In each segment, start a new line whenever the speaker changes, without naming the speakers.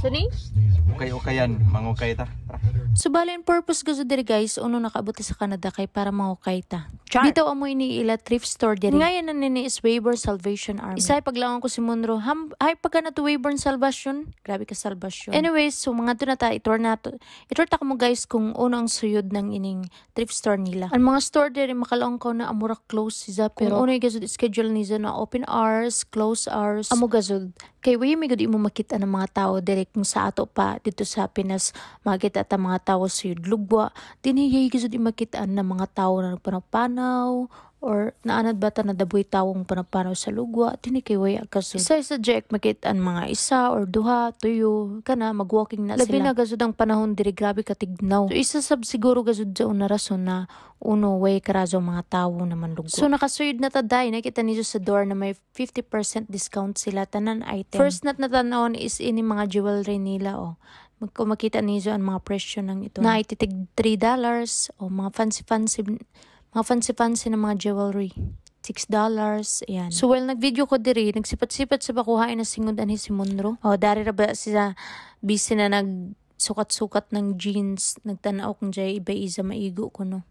Sani?
Okay, yan. Mangukay ta. Tara.
So bali ang purpose gazud diri, guys, uno nakaabot sa Canada kay para mangukay ta.
Char.
Dito amo ini ila thrift store diri. Ngayon na nini is Weyburn Salvation Army. Isay paglawan ko si Monroe. Ham ay pagka na to Weyburn Salvation. Grabe ka salvation. Anyways, so mga to na ta itur na to. Itur ta mo, guys, kung uno ang suyod ng ining thrift store nila. Ang mga store diri makalaong ko na amura close siya, pero kung uno gazud schedule niya na open hours, close hours. Amo gazud kay way may gud imo makita ng mga tao diri. Kung sa ato pa dito sa Pinas makita ta mga tao suyod lugwa, dinhi gazud imo makita ng mga tao na nagpanapanaw or naanad ba ta na daboy tawong panapanaw sa lugwa. Dinhi kay way kasud isa sa Jack makita ang mga isa or duha tuyo kana magwalking na sila. Labi na gazud ang panahon diri, grabe katignaw. So isa sab siguro gazud sa una rason na uno way karazo mga tawo naman lugwa. So nakasuyod na ta day, nakita niyo sa door na may 50% discount sila tanan item. First nat natanawon is ini mga jewelry nila, oh. Kung makita niyo ang mga presyo ng ito. Na ititig $3 o mga fancy fancy, mga fancy fancy na mga jewelry. $6, ayan. So while nag-video ko diri, nagsipat-sipat sa bakuhain na singod anhi si Monroe. Oh, dari ra ba siya busy na nag sukat-sukat ng jeans, nagtanaw kung jay iba isa maigo ko, no.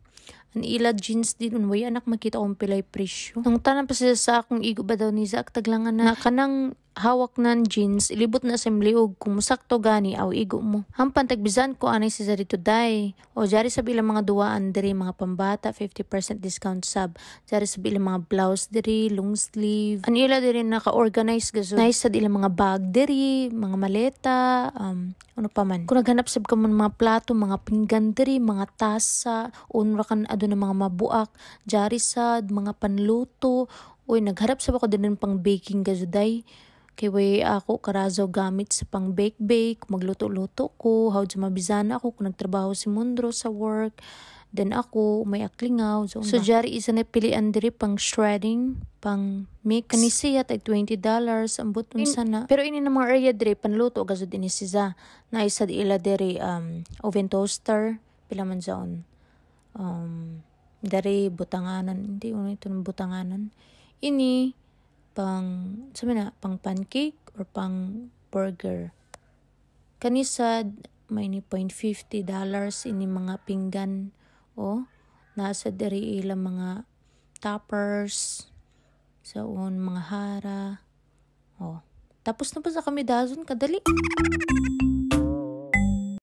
Ang ila jeans din way anak makita kong pilay presyo. Nung tanan pa siya sa akong igo ba daw ni Zack taglangan na kanang hawak ng jeans ilibot na sa liog kung musakto gani aw igo mo. Hampan tagbisan ko anay siya dito day. O jari sa bilang mga duwaan diri, mga pambata 50% discount sab. Jari sa bilang mga blouse diri, long sleeve. Ang ila diri naka-organize gazud. Nice sad ilang mga bag diri, mga maleta, ano pa man. Kung naghanap sab ka man mga plato, mga pinggan diri, mga tasa, unra kan aduna mga mabuak, jari sad mga panluto. Uy, nagharap sab ako din ng pang baking gazuday. Kay way ako karazo gamit sa pang bake bake, magluto-luto ko, how mabizana ako kung nagtrabaho si Mundro sa work. Then ako may aklingaw. So jari isa na pilian diri pang shredding, pang mix. Kani siya tag $20 ambot unsa na. Pero ini na mga area diri panluto gazud ini siya. Na isa di ila diri oven toaster pila man jaon. Dari butanganan, hindi uno ito ng butanganan. Ini pang sabi na pang pancake or pang burger. Kanisad may ni $0.50 ini mga pinggan, o nasa diri ilang mga toppers sa un mga hara. Oh, tapos na ba sa kami dazon kadali.